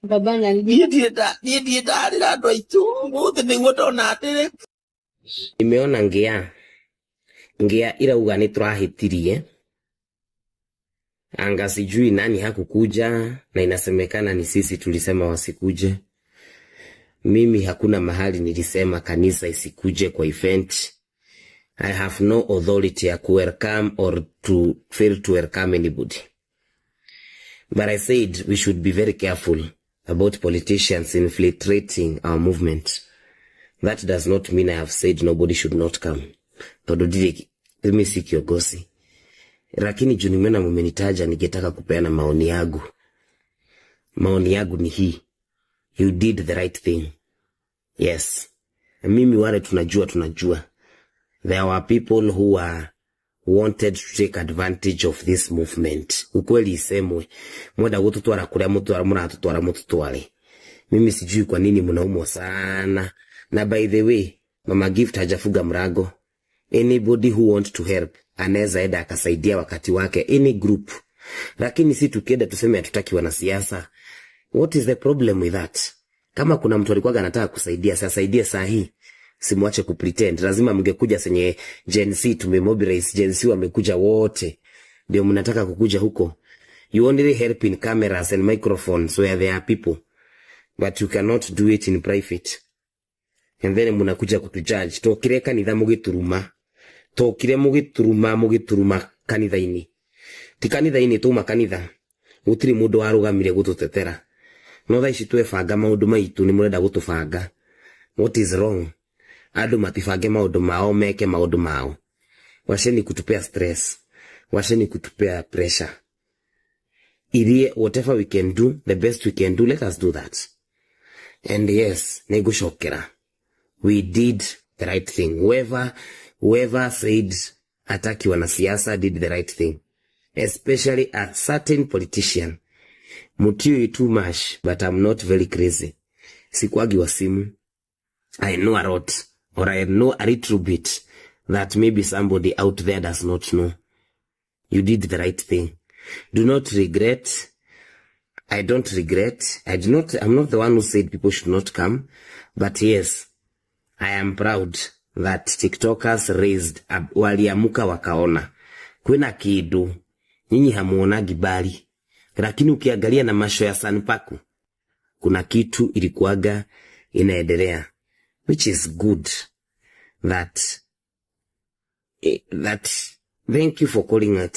Baba na Niĩ ndirĩ ndarĩra andũ aitũ ũmũthĩ nĩguo ndona atĩrĩ. Nimeona ngĩa ngĩa irauga nĩ tũrahĩtirie, anga sijui nani hakukuja, na inasemekana ni sisi tulisema wasikuje. Mimi hakuna mahali nilisema kanisa isikuje kwa event. I have no authority ya ku welcome or to fail to welcome anybody. But I said we should be very careful about politicians infiltrating our movement. That does not mean I have said nobody should not come. Tondũ ndirĩ, mimi si kiongozi. Lakini juu nimeona mumenitaja, ningetaka kupeana maoni yangu. Maoni yangu ni hii. You did the right thing. Yes. Mimi wale tunajua tunajua. There were people who were wanted to take advantage of this movement. Ukweli isemwe. Mwenda gututwara kuria mutwara muratutwara mututware. Mimi sijui kwa nini mnaumwa sana. Na by the way, Mama Gift hajafunga mlango. Anybody who want to help anaweza enda akasaidia wakati wake, any group. Lakini si tukienda tuseme hatutaki wanasiasa. What is the problem with that? Kama kuna mtu alikuwa anataka kusaidia, sasa saidie saa hii. Simwache kupretend. Lazima mngekuja senye Gen Z tumemobilize, Gen Z wamekuja wote. Ndio mnataka kukuja huko. You only help in cameras and microphones where there are people. But you cannot do it in private. And then mnakuja kutujudge. Tokire kanitha mugituruma. Tokire mugituruma mugituruma kanitha-ini. Ti kanitha-ini tuma kanitha. Gutiri mundu warugamire gututetera. No thaa ici twebanga maundu maitu ni murenda gutubanga. What is wrong? Andu matibange maundu mao, meke maundu mao. Wacheni kutupea stress. Wacheni kutupea pressure. Irie whatever we can do, the best we can do, let us do that. And yes, nĩngũcokera. We did the right thing. Whoever said hataki wanasiasa did the right thing. Especially a certain politician. Mutiui too much, but I'm not very crazy. Sikuagi wazimu. I know a lot, or I know a little bit that maybe somebody out there does not know. You did the right thing. Do not regret. I don't regret. I do not, I'm not the one who said people should not come. But yes, I am proud that TikTokers raised, waliamuka wakaona. Kwina kindu, nyinyi hamuonagi bali. Lakini ukiangalia na macho ya Sanpaku, kuna kitu ilikuwaga inaendelea, which is good that thank you for calling it.